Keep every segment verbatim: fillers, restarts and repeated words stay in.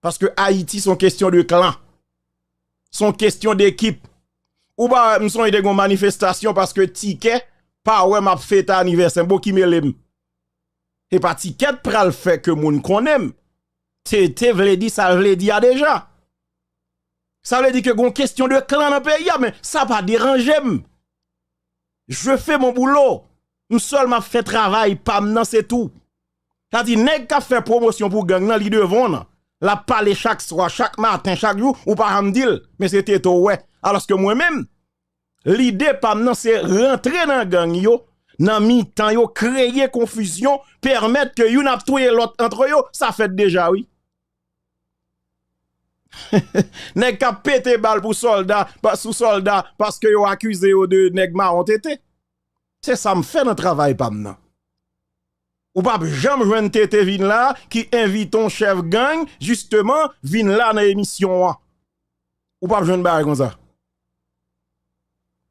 Paske Ayiti se yon kesyon de klan. Se yon kesyon dekip. Ou pa wè, m sonje te gen yon manifestasyon paske Tikè pa wè m ap fete anivèsè m. Bon, ki mele m? E pa Tikè t pral fè ke moun konnen m. Tete vle di sa l vle di a deja. Sa vle di ke gon kesyon de klan nan peyi a, men sa pa deranje m. Je fais mon boulot. M sèlman ap fè travay pa m nan, se tou. Sa di, nèg k ap fè pwomosyon pou gang nan, li devan w nan. L ap pale chak swa, chak maten, chak jou, ou pa janm di l, men se tete w wè. Alòske mwen menm, lide pa m nan, se rantre nan gang yo, nan mitan yo, kreye konfizyon, pèmèt ke youn ap touye lòt antre yo, sa fèt deja, wi. Nèg k ap pete bal pou sòlda, pa, sou sòlda, paske yo akize yo de nèg mawon tete. Se sa m fè nan travay pa m nan. Ou p ap janm jwenn tete vin la ki envite yon chèf gang, jisteman, vin la nan emisyon an. Ou p ap jwenn bagay konsa.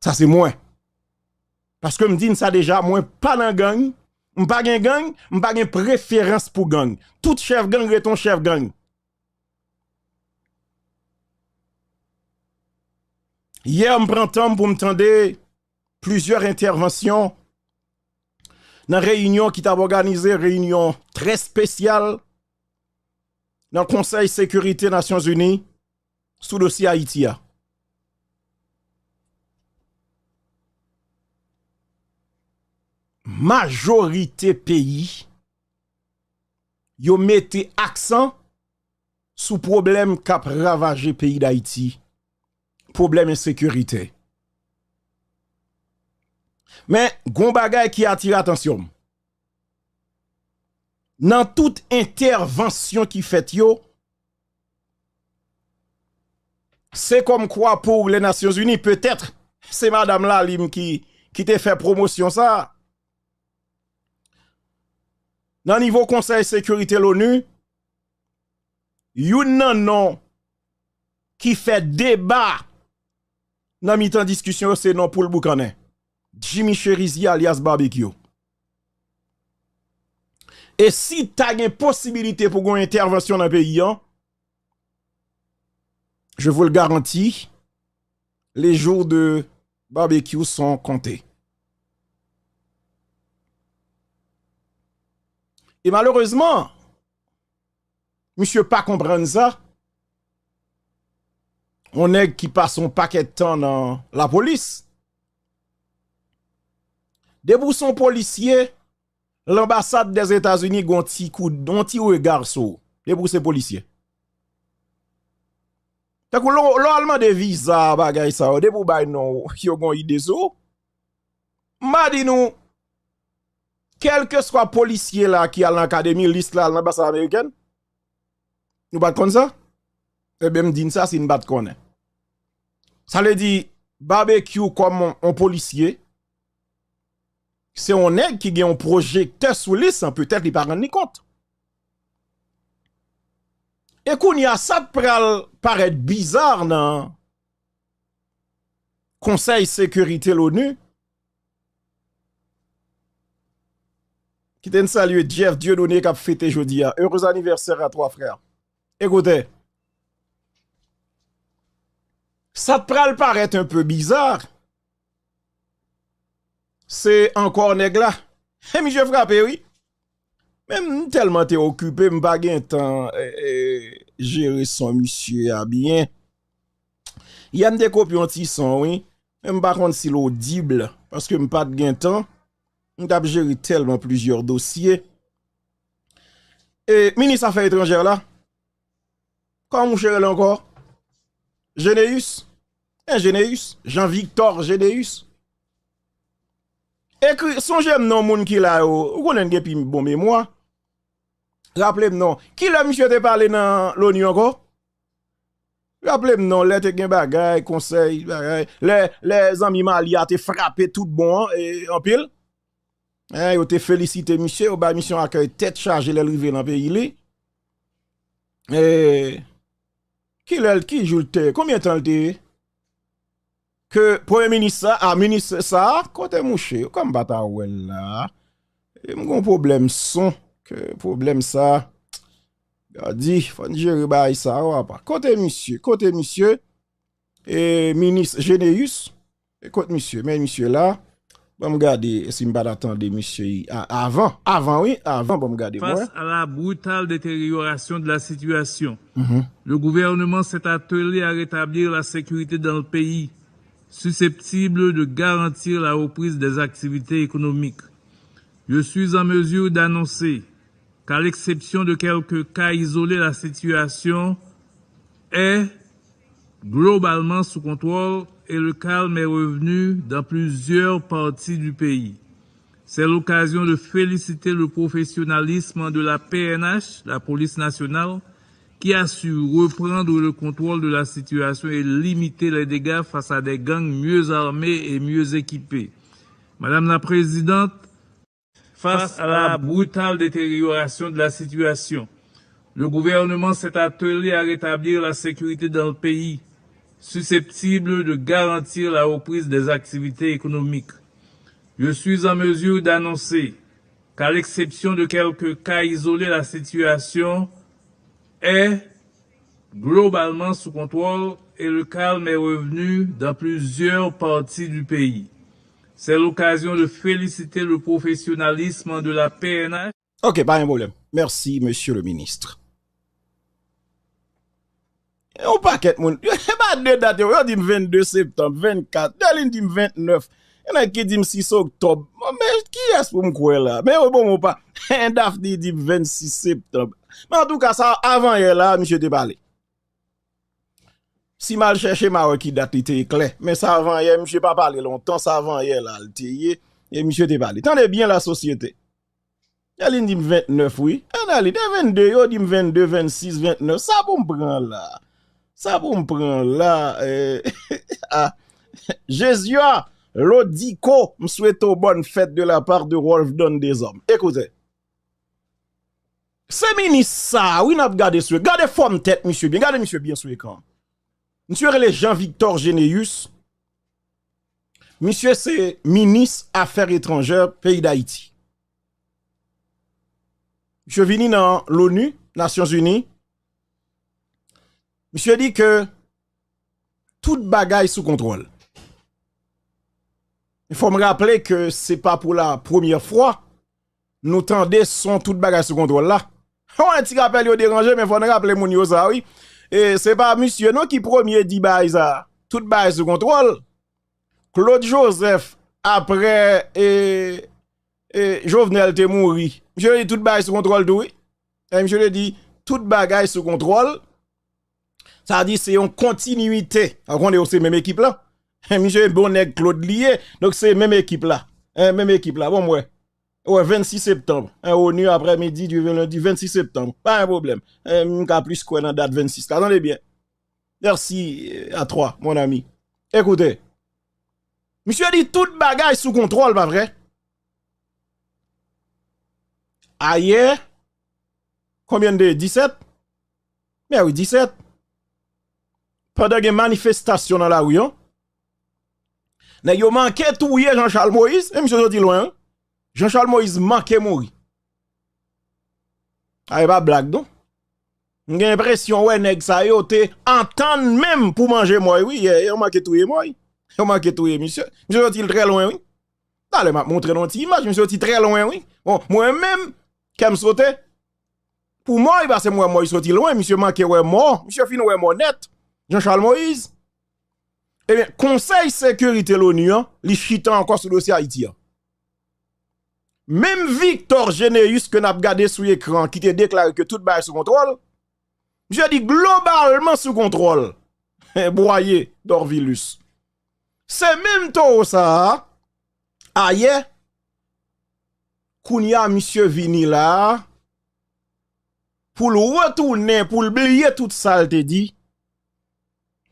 Sa se mwen. Paske m di n sa deja, mwen pa nan gang, m pa gen gang, m pa gen preferans pou gang. Tout chèf gang rete yon chèf gang. Yè, m pran tan m pou m tande plizyè entèvansyon nan reyinyon ki t ap òganize, reyinyon trè espesyal nan Konsèy Sekirite Nasyonzini sou dosye Ayiti a. Majorite peyi, yo mete aksan sou pwoblèm k ap ravaje peyi Dayiti, pwoblèm ensekirite. Men, gon bagay ki atire atansyon m. Nan tout entèvansyon ki fèt yo, se kòmkwa pou Lenasyonzini, petèt, se madanm Lalim ki, ki te fè pwomosyon sa a. Nan nivo Konsèy Sekirite Loni, youn nan non ki fè deba nan mitan diskisyon yo, se non Poul Boukannen, Jimmy Chérizier alyas Babekyou. E si ta gen posibilite pou gen yon entèvansyon nan peyi an, je vous le garantis, les jours de Babekyou sont comptés. E malerezman, misye pa konprann sa. Yon nèg ki pase yon pakèt tan nan lapolis. Depi w se yon polisye, lanbasad dèzetazini gon ti kou, gon ti rega sou w. Depi w se polisye. Tankou lè w, lè w al mande viza, bagay sa yo, depi w bay non, yo gon ide sou w. M a di nou, kèlkeswa polisye la ki al nan akademi, lis la al nan anbasad amerikèn. Nou pa t konn sa? Ebyen, m di n sa si n pa t konnen. Sa vle di, Babekyou kòm yon, yon polisye, se yon nèg ki gen yon pwojektè sou lis lan, petèt li pa rann li kont. E kounye a, sa t pral parèt biza nan Konsèy Sekirite Loni, kite n salye Jeff Dieudonné k ap fete jodi a. Heureux anniversaire à toi, frère. Ekoute, sa t pral parèt un peu bizarre, se ankò nèg la. E misye frape, wi. Men m tèlman te okipe, m pa gen tan, e, e, jere son misye a byen. Yè m te kopye yon ti son, wi. Men m pa konn si l odib, paske m pa t gen tan. M t ap jere tèlman plizyè dosye. E minis afè etranjè la, kòman mouche rele ankò? Généus? En Généus? Jean Victor Généus? Ekri, sonje m non moun ki la yo. Ou konnen n gen pi bon memwa. Raple m non. Kilè misye te pale nan Loni ankò? Raple m non, lè te gen bagay, konsèy, bagay. Lè, lè zanmi Mali a te frape tout bon an, e, anpil. En, yo te felisite misye, yo bay misye yon akèy tèt chaje lè l rive nan peyi li. E, kilè l, ki jou l te, konbyen tan l te ye? Ke premye minis sa, a, minis sa, kote mouche? Kòm m pa ta wè l la. E m gon pwoblèm son, ke pwoblèm sa, Gadi, fò n jere bagay sa yo apa. Kote misye? Kote misye? E minis Généus? E kot misye? Men misye la. Ban m gade si m pa ta tande misye avan. Avan, wi, avan, ban m gade mwen. Face à la brutale détérioration de la situation, le gouvernement s'est attelé à rétablir la sécurité dans le pays, susceptible de garantir la reprise des activités économiques. Je suis en mesure d'annoncer qu'à l'exception de quelques cas isolés, la situation est globalement sous contrôle et le calme est revenu dans plusieurs parties du pays. C'est l'occasion de féliciter le professionnalisme de la P N H, la police nationale, qui a su reprendre le contrôle de la situation et limiter les dégâts face à des gangs mieux armés et mieux équipés. Madame la Présidente, face à la brutale détérioration de la situation, le gouvernement s'est attelé à rétablir la sécurité dans le pays, susceptible de garantir la reprise des activités économiques. Je suis en mesure d'annoncer qu'à l'exception de quelques cas isolés, la situation est globalement sous contrôle et le calme est revenu dans plusieurs parties du pays. C'est l'occasion de féliciter le professionnalisme de la P N H. Ok, pa gen pwoblèm. Mèsi, mesye le ministre. Yon pakèt moun, e pa de dat yo, yo di m vennde septanm, vennkat, Derline di m ventnèf, gen nèg ki di m sis oktòb. Bon, men kiyès pou m kwè la? Men yo bon, bon, pa, Daphne di m vennsis septanm. Men antouka, sa avanyè la, misye te pale. Si m al chèche, m a wè ki dat li te klè. Men sa avanyè, misye pa pale lontan, sa avanyè la l te ye, e misye te pale. Tande byen, lasosyete. Derline di m ventnèf, wi. Ann ale, te vennde, yo di m vennde, vennsis, ventnèf. Sa pou m pran la? Sa pou m pran la? Eh, ah. Jeziwa Lodiko, m swete w bòn fèt de la part de Rolf Don Dezòm. Ekoute. Se minis sa a, wi, n ap gade sou, gade fòm tèt misye byen, gade misye byen sou ekran. Misye rele Jean Victor Généus. Misye se minis afè etranjè peyi Dayiti. Misye vini nan l'ONU, Nasyonzini. Misye di ke tout bagay sou kontwòl. Fò m raple ke se pa pou la premyè fwa nou tande son tout bagay sou kontwòl la. Yon ti rapèl yo deranje, men fò n raple moun yo sa, wi. E se pa misye non ki premye di bagay sa. Tout bagay sou kontwòl. Claude Joseph, apre, e, e, Jovenel te mouri, misye te di tout bagay sou kontwòl tou, wi. E misye te di tout bagay sou kontwòl. Sa di se yon kontinite. Ou konnen yo se menm ekip la. Misye bon nèg Claude li ye. Donk se menm ekip la. E, menm ekip la. Bon, m wè. Wè, vennsis septanm. E, ONU aprè midi, Dieu veut lundi, vennsis septanm. Pa gen pwoblèm. E, m ka plis kwè nan dat vennsis la. Tande byen. Merci, e, à toi, mon ami. Ekoute. Misye di tout bagay sou kontwòl, pa vre? Ayè, konbyen de? Disèt? Mèkredi disèt. Pandan gen manifestasyon nan lari an, nèg yo manke touye Jean Charles Moïse, e misye soti lwen, wi. Jean Charles Moïse manke mouri. A, e pa blag, non. M gen enpresyon wè nèg sa yo te antann menm pou manje mò, wi, yè, yo manke touye mò, wi. Yo manke touye misye. Misye soti l trè lwen, wi. Talè m ap montre nou yon ti imaj, misye soti trè lwen, wi. Bon, mwen menm, kè m sote. Pou mò, paske m wè mò, li soti lwen, misye manke wè mò, misye fin wè mò nèt. Jean Charles Moïse. Ebyen, Konsèy Sekirite l'ONU an, li chita ankò sou dosye Ayiti an. Menm Victor Généus ke n ap gade sou ekran ki te deklare ke tout bagay sou kontwòl, misye di globalman sou kontwòl. Bwaye, Dorvilus. Se menm towo sa a, ayè, kounye a misye vini la a, pou l retounen, pou l bliye tout sa l te di.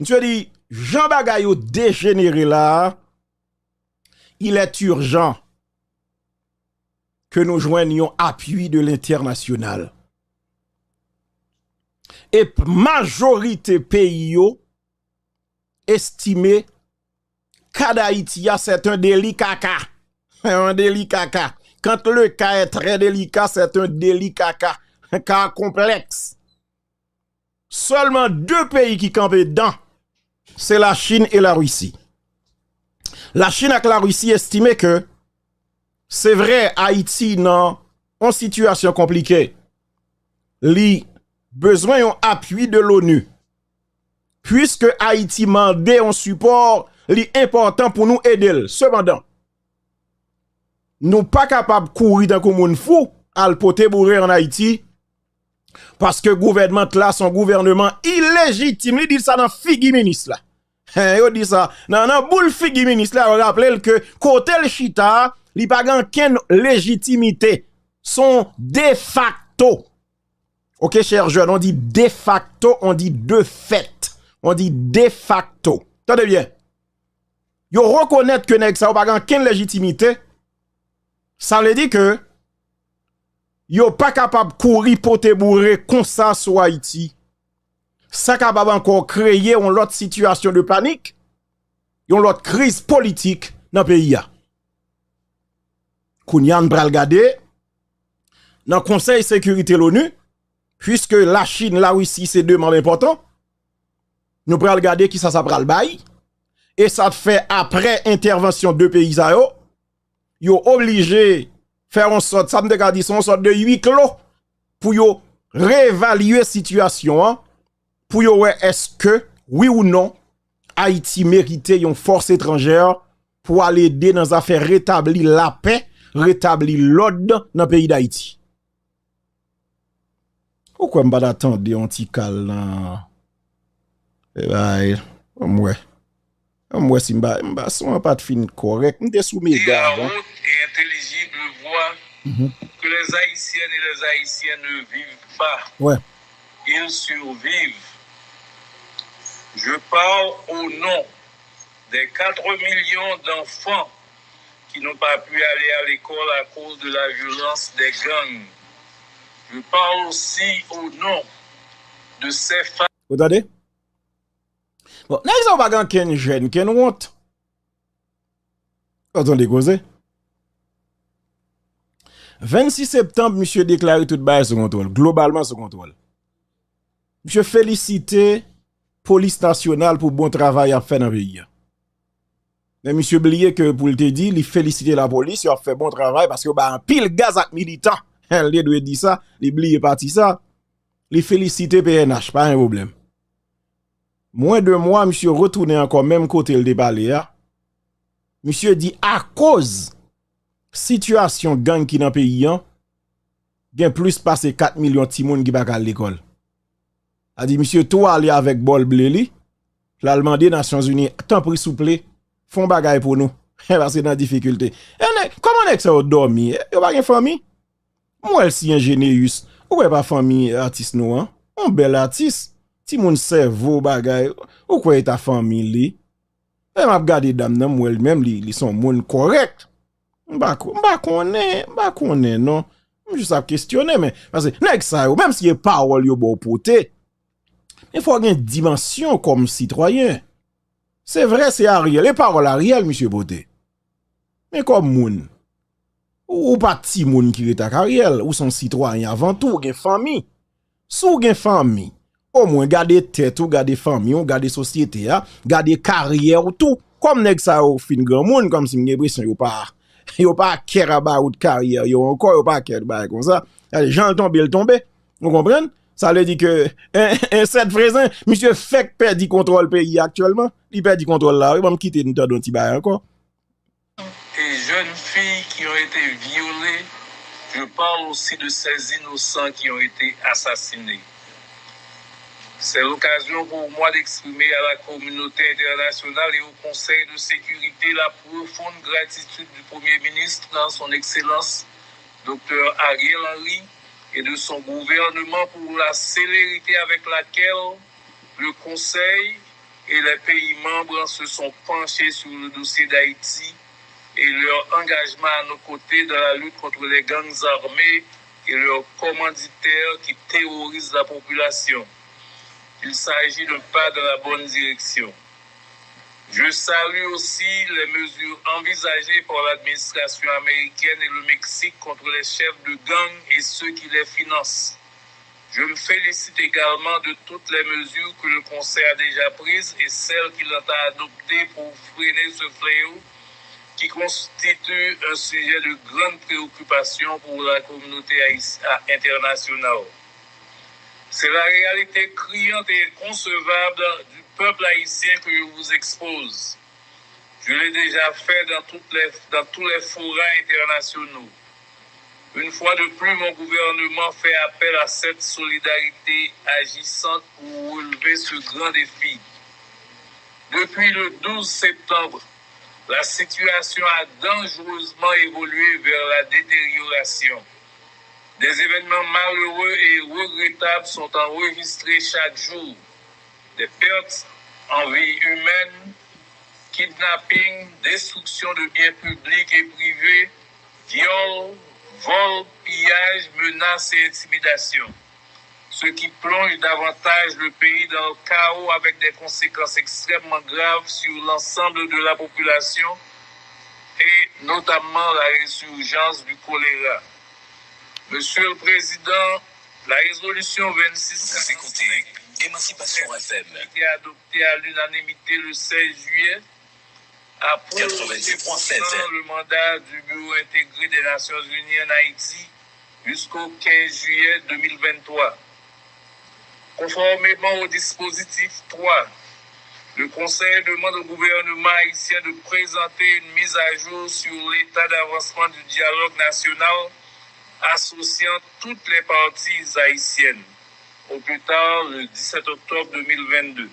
Misye di, jan bagay yo dejenere la a, il est urgent ke nou jwenn yon apui de lentènasyonal. E p-, majorite peyi yo estime ka Dayiti a, c'est un délit kaka. Un délit kaka. Quand le cas est très délicat, c'est un délit kaka. Ka konplèks. sèlman de peyi ki kanpe dan, se Lachin e Larisi. Lachin ak Larisi estime ke se vre Ayiti nan yon sitiyasyon konplike, li bezwen yon apui de l'ONU. Puiske Ayiti mande yon sipò, li enpòtan pou nou ede l. Sepandan, nou pa kapab kouri tankou moun fou al pote boure ann Ayiti, paske gouvènman la se yon gouvènman ilejitim. Li di sa nan figi minis la. Hen, yo di sa. Nan, nan boul figi minis la, yo raple l ke kote l chita a, li pa gen okenn lejitimite. Se yon defakto. Ok, chè jèn, on di defakto, on di defèt. On di defakto. Tande byen. Yo rekonèt ke nèg sa yo pa gen okenn lejitimite. Sa vle di ke yo pa kapab kouri pote boure konsa sou Ayiti. Sa kapab ankò kreye yon lòt sitiyasyon de panik, yon lòt kriz politik nan peyi a. Kounye a, n pral gade nan Konsèy Sekirite l'ONU, puiske Lachin, Larisi se de manm enpòtan, nou pral gade kisa sa pral bay. E sa t fè aprè entèvansyon de peyi sa yo, yo oblije fè yon sòt, sa m te ka di, se yon sòt de huis clos pou yo reevalye sitiyasyon an, pou yo wè èske, wi ou non, Ayiti merite yon fòs etranjè pou al ede nan zafè retabli lapè, retabli lòd nan peyi Dayiti. Ou kwè m pa ta tande yon ti kal nan, e bay, ban m wè. Ban m wè si m pa, m pa, son an pa t fin kòrèk. M te sou mega avan. Dire à haute et intelligible voix que les Haïtiennes et les Haïtiens ne vivent pas. Ouais. Ils survivent. Je parle au nom des quatre millions d'enfants qui n'ont pas pu aller à l'école à cause de la violence des gangs. Je parle aussi au nom de ces femmes. Ou tande? Bon, nèg sa yo pa gen kenn jèn, kenn wont. Ou tande koze? Vennsis septanm, misye deklare tout bagay sou kontwòl, globalman sou kontwòl. Misye felisite Polis Nasyonal pou bon travay y ap fè nan peyi a. Men misye bliye ke pou l te di, li felisite lapolis, yo ap fè bon travay paske yo bay anpil gaz ak militan. Li te dwe di sa, li bliye pati sa. Li felisite P N H, pa gen pwoblèm. Mwen de mwa, misye retounen ankò menm kote l te pale a. Misye di akoz sitiyasyon gang ki nan peyi an, gen plis pase kat milyon timoun ki pa ka al lekòl. Sa di, misye tou ale avèk bòl ble li, l al mande Nasyonzini, tanpri, souple, fè yon bagay pou nou. Paske nan difikilte. E nèg, kòman nèg sa yo dòmi? Yo pa gen fanmi? M wè l si enjeneyis. Ou kwè pa fanmi atis nou an? Yon bèl atis. Timoun sèvo bagay. Ou kwè e ta fanmi li? E m ap gade dam nan, m wè l menm, li, li se yon moun kòrèk. M pa ko-, m pa konnen, m pa konnen non. M jis ap kesyone, men, paske nèg sa yo, menm si e pawòl yo ba w pote, men fò w gen dimansyon kòm sitwayen. Se vre, se Ariel, e pawòl Ariel misye pote. Men kòm moun, ou, ou pa timoun ki ret ak Ariel, ou se yon sitwayen avan tou, ou gen fanmi. Si w gen fanmi, omwen gade tèt ou, gade fanmi w, gade sosyete a, gade karyè w tou. Kòm nèg sa yo fin granmoun, kòmsi m gen enpresyon yo pa, yo pa care about karyè yo ankò, yo pa care bagay konsa. Gade, jan l tonbe, l tonbe. Ou konprann? Sa vle di ke, en, en sèt frezen, misye fèk pèdi kontwòl peyi a aktyèlman. Li pèdi kontwòl la, wi, ban m kite n tande yon ti bagay ankò. Et jeunes filles qui ont été violées, je parle aussi de ces innocents qui ont été assassinés. C'est l'occasion pour moi d'exprimer à la communauté internationale et au Conseil de sécurité la profonde gratitude du Premier ministre, son Excellence Docteur Ariel Henry, et de son gouvernement pour la célérité avec laquelle le Conseil et les pays membres se sont penchés sur le dossier d'Haïti et leur engagement à nos côtés dans la lutte contre les gangs armés et leurs commanditaires qui terrorisent la population. Il s'agit d'un pas dans la bonne direction. Je salue aussi les mesures envisagées par l'administration américaine et le Mexique contre les chefs de gang et ceux qui les financent. Je me félicite également de toutes les mesures que le Conseil a déjà prises et celles qu'il entend adopter pour freiner ce fléau qui constitue un sujet de grande préoccupation pour la communauté haïti- internationale. C'est la réalité criante et inconcevable du peuple haïtien que je vous expose. Je l'ai déjà fait dans, toutes les, dans tous les forats internationaux. Une fois de plus, mon gouvernement fait appel à cette solidarité agissante pour relever ce grand défi. Depuis le douze septembre, la situation a dangereusement évolué vers la détérioration. Des événements malheureux et regrettables sont enregistrés chaque jour. Des pertes en vie humaine, kidnapping, destruction de biens publics et privés, viol, vol, pillage, menaces et intimidations, ce qui plonge davantage le pays dans le chaos avec des conséquences extrêmement graves sur l'ensemble de la population et notamment la résurgence du choléra. Monsieur le Président, la résolution vingt-six Vous écoutez Émancipation F M. A été adoptée à l'unanimité le seize juillet a prolongé pour un an le mandat du Bureau intégré des Nations Unies en Haïti jusqu'au quinze juillet deux mille vingt-trois. Conformément au dispositif trois, le Conseil demande au gouvernement haïtien de présenter une mise à jour sur l'état d'avancement du dialogue national associant toutes les parties haïtiennes, au plus tard le dix-sept octobre deux mille vingt-deux.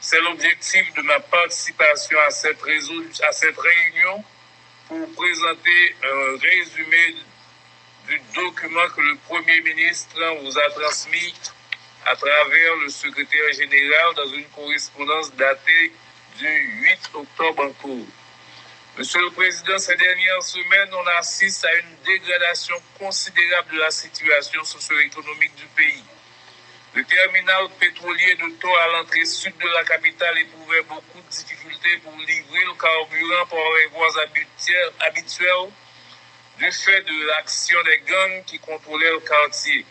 C'est l'objectif de ma participation à cette, résolu- à cette réunion pour présenter un résumé du document que le Premier ministre vous a transmis à travers le secrétaire général dans une correspondance datée du huit octobre en cours. Monsieur le Président, ces dernières semaines, on assiste à une dégradation considérable de la situation socio-économique du pays. Le terminal pétrolier de Thor à l'entrée sud de la capitale éprouvait beaucoup de difficultés pour livrer le carburant par les voies habituelles, habituelles du fait de l'action des gangs qui contrôlaient le quartier.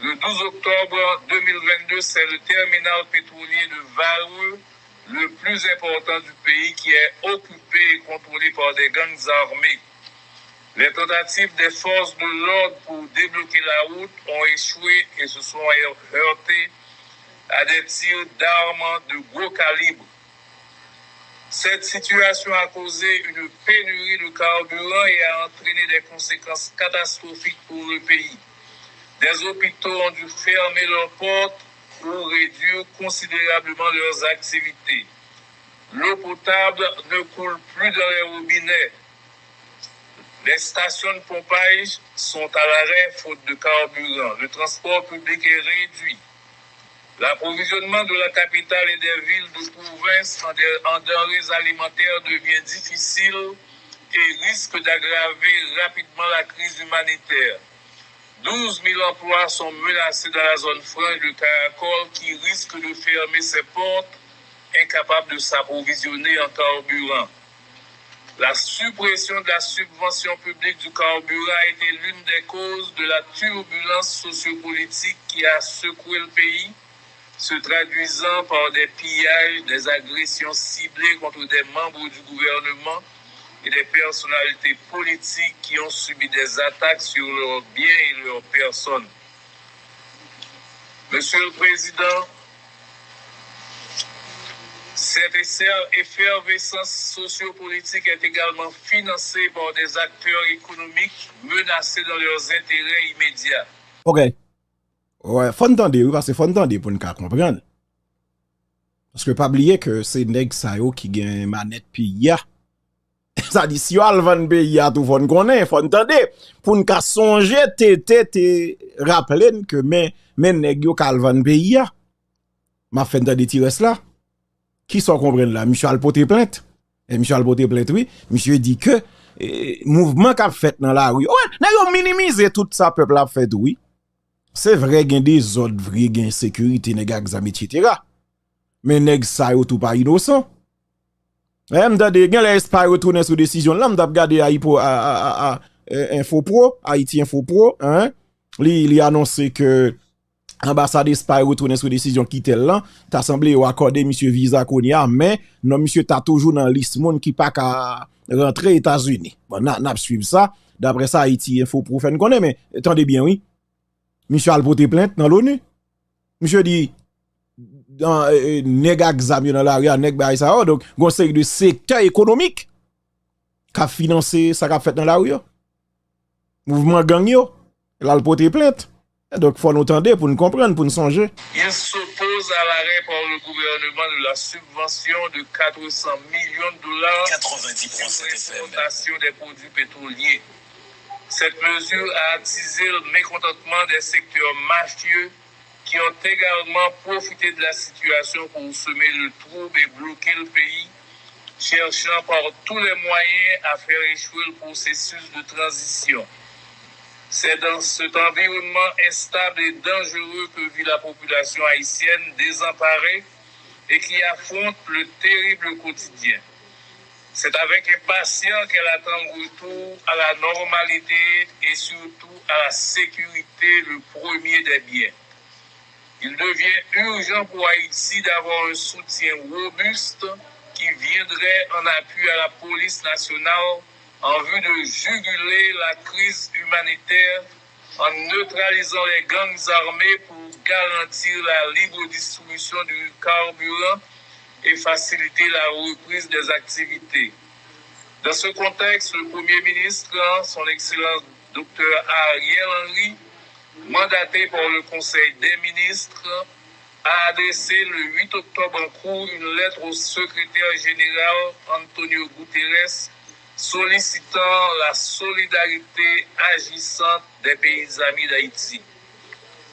Le douze octobre deux mille vingt-deux, c'est le terminal pétrolier de Varreux, le plus important du pays, qui est occupé et contrôlé par des gangs armés. Les tentatives des forces de l'ordre pour débloquer la route ont échoué et se sont heurtées à des tirs d'armes de gros calibre. Cette situation a causé une pénurie de carburant et a entraîné des conséquences catastrophiques pour le pays. Des hôpitaux ont dû fermer leurs portes ou réduire considérablement leurs activités. L'eau potable ne coule plus dans les robinets. Les stations de pompage sont à l'arrêt faute de carburant. Le transport public est réduit. L'approvisionnement de la capitale et des villes de province en, de- en denrées alimentaires devient difficile et risque d'aggraver rapidement la crise humanitaire. Douze mille emplois sont menacés dans la zone franche de Caracol qui risque de fermer ses portes, incapable de s'approvisionner en carburant. La suppression de la subvention publique du carburant a été l'une des causes de la turbulence sociopolitique qui a secoué le pays, se traduisant par des pillages, des agressions ciblées contre des membres du gouvernement et des personnalités politiques qui ont subi des attaques sur leurs biens et leurs personnes. Monsieur le Président, cette effervescence sociopolitique est également financée par des acteurs économiques menacés dans leurs intérêts immédiats. Ok. Wè, fò n tande wi, paske fò n tande pou n ka konprann. Paske pa bliye ke se nèg sa yo ki gen manèt peyi a. Sa di, si yo al vann peyi a tou, fò n konnen, fò n tande. Pou n ka sonje, T T te raple n ke men, men nèg yo k al vann peyi a. M ap fè n tande ti rès la. Kisa w konprann la? Misye al pote plent. E misye al pote plent, wi. Misye di ke e, mouvman k ap fèt nan lari. Wè, nèg yo minimize tout sa pèp la ap fè tou, wi. Se vre, gen dezòd vre, gen ensekirite, nèg ak zam, etsetera. Men nèg sa yo tou pa inosan. E, m tande, gen lè Espa retounen sou desizyon l lan, m t ap gade Ayipo, a, a, a, a, e, Info Pro, Haiti Info Pro, en. Li, li anonse ke anbasad Espay retounen sou desizyon kite l lan. Ta sanble yo akòde misye viza kounye a, men non misye ta toujou nan lis moun ki pa ka rantre Etazini. Bon, n a, n ap swiv sa. Daprè sa Ayiti Enfo Pro fè n konnen, men tande byen, wi. Misye al pote plent nan l'ONU. Misye di, dan, e, e, nèg ak zam yo nan lari a, nèg bagay sa yo. Donk, gon seri de sektè ekonomik k ap finanse sa k ap fèt nan lari yo. Mouvman gang yo, l al pote plent. Donk, fò nou tande pou n konprann, pou n sonje. Il s'oppose à l'arrêt par le gouvernement de la subvention de quatre cents millions de dollars d'exportation des produits pétroliers. Cette mesure a attisé le mécontentement des secteurs mafieux qui ont également profité de la situation pour semer le trouble et bloquer le pays, cherchant par tous les moyens à faire échouer le processus de transition. C'est dans cet environnement instable et dangereux que vit la population haïtienne désemparée et qui affronte le terrible quotidien. C'est avec impatience qu'elle attend le retour à la normalité et surtout à la sécurité, le premier des biens. Il devient urgent pour Haïti d'avoir un soutien robuste qui viendrait en appui à la police nationale en vue de juguler la crise humanitaire en neutralisant les gangs armés pour garantir la libre distribution du carburant et faciliter la reprise des activités. Dans ce contexte, le Premier ministre, Son Excellence Docteur Ariel Henry, mandaté par le Conseil des ministres, a adressé le huit octobre en cours une lettre au secrétaire général Antonio Guterres sollicitant la solidarité agissante des pays amis d'Haïti.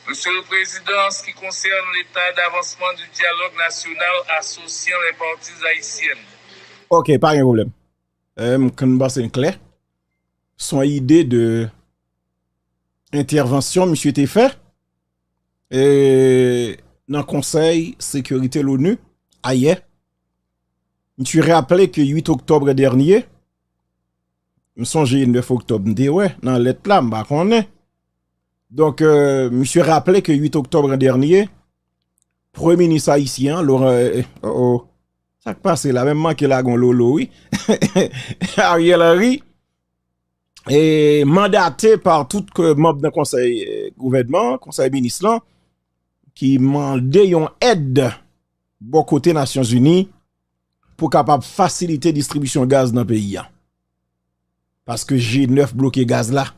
Monsieur le Président, en ce qui concerne l'état d'avancement du dialogue national associant les parties haïtiennes, Ok, pa gen pwoblèm. M konn panse n klè. Se yon ide de entèvansyon misye te fè e, nan Konsèy Sekirite l'ONU ayè. Misye raple ke uit oktòb dènye, m sonje nèf oktòb m te wè nan lèt la, m pa konnen. Donk, euh, misye raple ke uit oktòb dènye, premye minis ayisyen an, Laurent, euh, oh, oh, sa k pase la, menm manke lage yon lolo, wi. Ariel Henry, e mandate pa tout ke manm nan konsèy, eh, gouvènman, konsèy minis lan, ki mande yon èd bò kote Nasyonzini pou kapab fasilite distribisyon gaz nan peyi a. Paske G nèf bloke gaz la.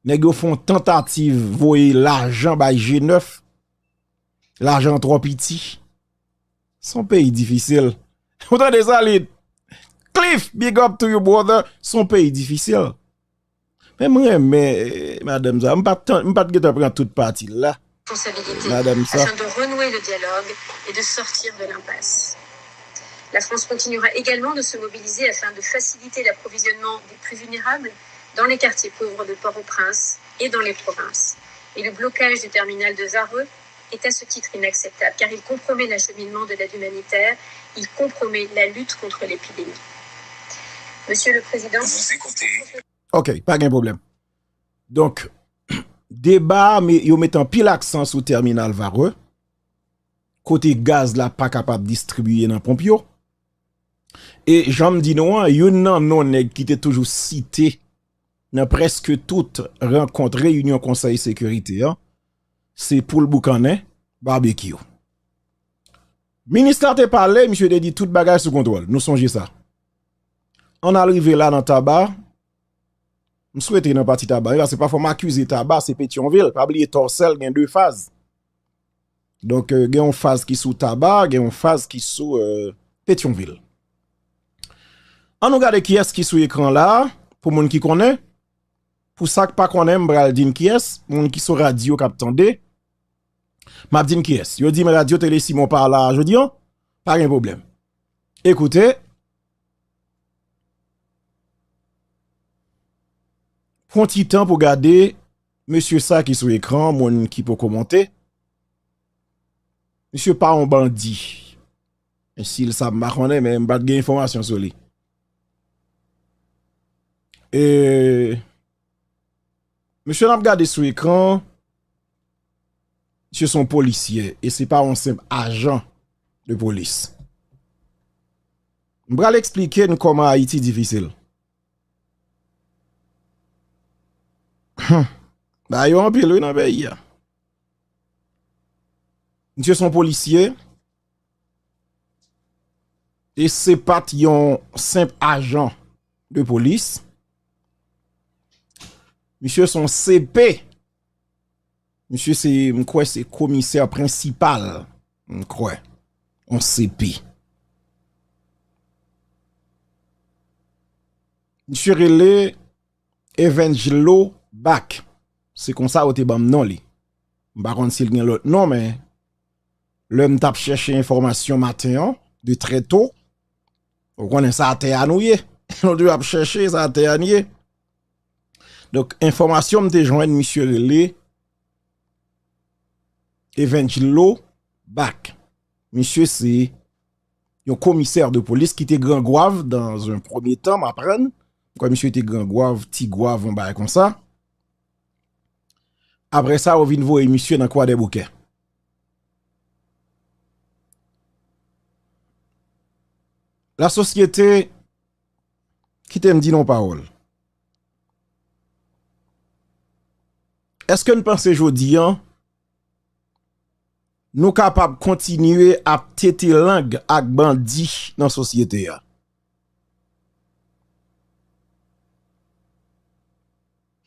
Nèg yo fè yon tantativ voye lajan bay G nèf. Lajan twò piti. Se yon peyi difisil. Ou tande sa, Lid? Cliff, big up to you, brother. Se yon peyi difisil. Men m renmen, eh, madanm sa. M pa t, m pa t gentan pran tout pati l la. Responsabilité afin de renouer le dialogue et de sortir de l'impasse. La France continuera également de se mobiliser afin de faciliter l'approvisionnement des plus vulnérables dans les quartiers pauvres de Port-au-Prince et dans les provinces. Et le blocage du terminal de Varreux est à ce titre inacceptable, car il compromet l'acheminement de l'aide humanitaire, il compromet la lutte contre l'épidémie. Monsieur le Président, vous écoutez. Ok, pa gen pwoblèm. Donk, deba a, yo met anpil aksan sou tèminal Varreux, kote gaz la pa kapab distribiye nan ponp yo. E jan m di nou an, youn nan non nèg ki te toujou site nan prèske tout rankont reyinyon Konsèy Sekirite an, se poul boukannen, Barbecue. Minis la te pale, misye te di tout bagay sou kontwòl. Nou sonje sa. Ann al rive la nan Taba. M swete nan pati Taba, wi, paske pafwa m akize Taba, se Petyonvil. Pa bliye Tòsèl gen de faz. Donk, euh, gen yon faz ki sou Taba, gen yon faz ki sou, euh, Petyonvil. Ann nou gade kiyès ki sou ekran la, pou moun ki konnen. Pou sa k pa konnen, m pral di n kiyès, moun ki sou radyo k ap tande. M ap di n kiyès. Yo di m radyo Tele Simon pa la jodi an, pa gen pwoblèm. Ekoute, pran ti tan pou gade mesye sa ki sou ekran, moun ki poko monte. Misye pa yon bandi. Men si l sa, m pa konnen, men m pa t gen enfòmasyon sou li. E, Mesye n ap gade sou ekran, misye se yon polisye e se pa yon senp ajan de polis. M pral eksplike n kòman Ayiti difisil. Humm. Bagay yo anpil wi nan peyi a. Misye se yon polisye e se pa t yon senp ajan de polis. Misye se yon C P. Misye se, m kwè se komisè prensipal, m kwè, yon C P. Misye rele Evangelo Bak. Se konsa yo te ban m non li. M pa konn si l gen lòt non, men lè m t ap chèche enfòmasyon maten an, de trè to, ou konnen sa atè a nou ye. Nou toujou ap chèche sa atè a n ye. Donk, enfòmasyon m te jwenn, misye rele Evangelo Bak. Misye se yon komisè de polis ki te Gran Gwav dans un premier temps, m aprann. M kwè misye te Gran Gwav, Ti Gwav, yon bagay konsa. Apre sa, yo vin voye misye nan Kwadèboukè. Lasosyete, kite m di n yon pawòl. Èske n panse jodi an, nou kapab kontinye ap tete lang ak bandi nan sosyete a?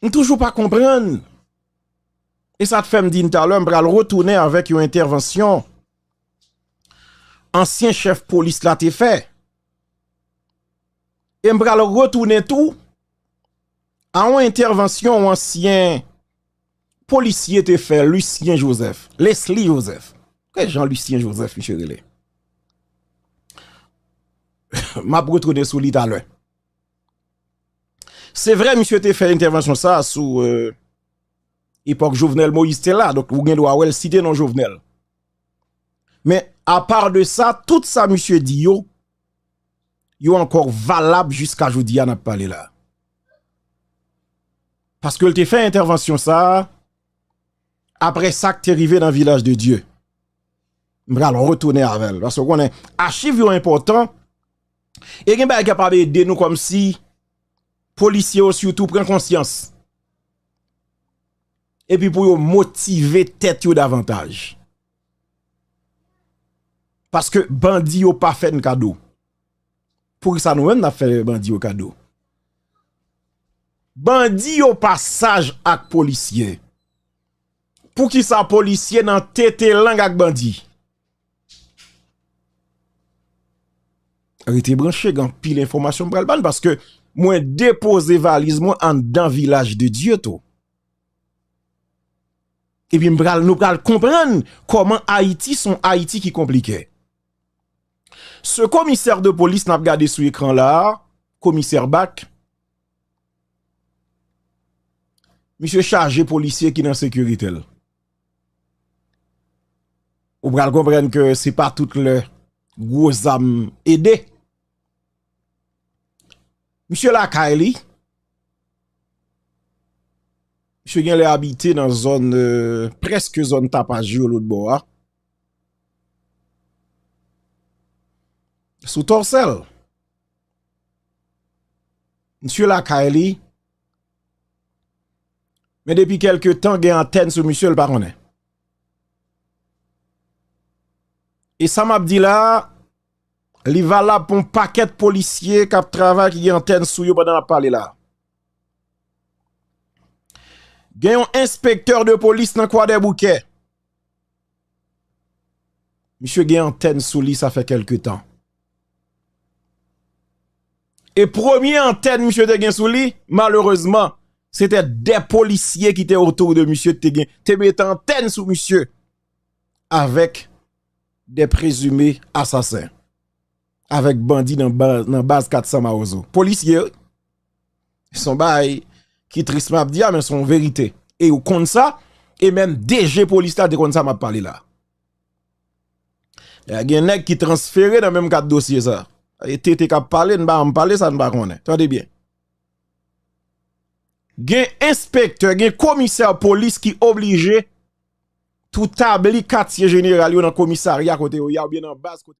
M toujou pa konprann. E sa t fè m di n talè, m pral retounen avèk yon entèvansyon ansyen chèf polis la te fè. E m pral retounen tou a yon entèvansyon yon ansyen polisye te fè, Lucien Joseph, Leslie Joseph. Ke Jean Lucien Joseph, misye rele. M ap retounen sou li talè. Se vre, misye te fè entèvansyon sa a sou, euh, epòk Jovenel Moïse te la. Donk, ou gen dwa wè l site non Jovenel. Men, apa de sa, tout sa misye di yo, yo ankò valab jiska jodi a n ap pale la. Paske l te fè entèvansyon sa a, apre sa k te rive nan Vilaj de Dye. M pral retounen avè l. Paske w konnen, achiv yo enpòtan. E gen bagay k kapab ede nou kòmsi polisye yo sitou pran konsyans. Epi pou yo motive tèt yo davantaj. Paske bandi yo pa fè n kado. Poukisa nou menm n ap fè bandi yo kado? Bandi yo pa saj ak polisye. Poukisa polisye nan tete lang ak bandi? Rete branche, gen anpil enfòmasyon m pral ba n, paske mwen depoze valiz mwen anndan Vilaj de Dye tou. Epi m pral, nou pral konprann kòman Ayiti se yon Ayiti ki konplike. Se komisè de polis n ap gade sou ekran la a, komisè Bak, misye chaje polisye ki nan sekirite l. Ou pral konprann ke se pa tout lè gwo zam ede. Misye lakay li. Misye genlè abite nan zòn, euh, prèske zòn Tapajè yo lòt bò a. Sou Tòsèl. Misye lakay li. Men depi kèlke tan, gen antèn sou misye, l pa konnen. E sa m ap di la a, li valab pou yon pakèt polisye k ap travay ki gen antèn sou yo pandan n ap pale la a. Gen yon enspektè de polis nan Kwadèboukè. Misye gen antèn sou li, sa fè kèlke tan. E premye antèn misye te gen sou li, malerezman, se te de polisye ki te otou de misye te gen, te mete antèn sou misye avèk de prezime asasen, avèk bandi nan ba-, nan baz kat san Mawozo. Polisye, wi. Se yon bagay ki tris m ap di a, men se yon verite. E yo konn sa, e menm D G polis la te konn sa m ap pale la. E gen nèg ki transfere nan menm kad dosye sa. E T T k ap pale, n pa janm pale sa n pa konnen. Tande byen. Gen enspektè, gen komisè polis ki oblije tou tabli katye jeneral yo nan komisarya kote yo ye a oubyen nan baz kote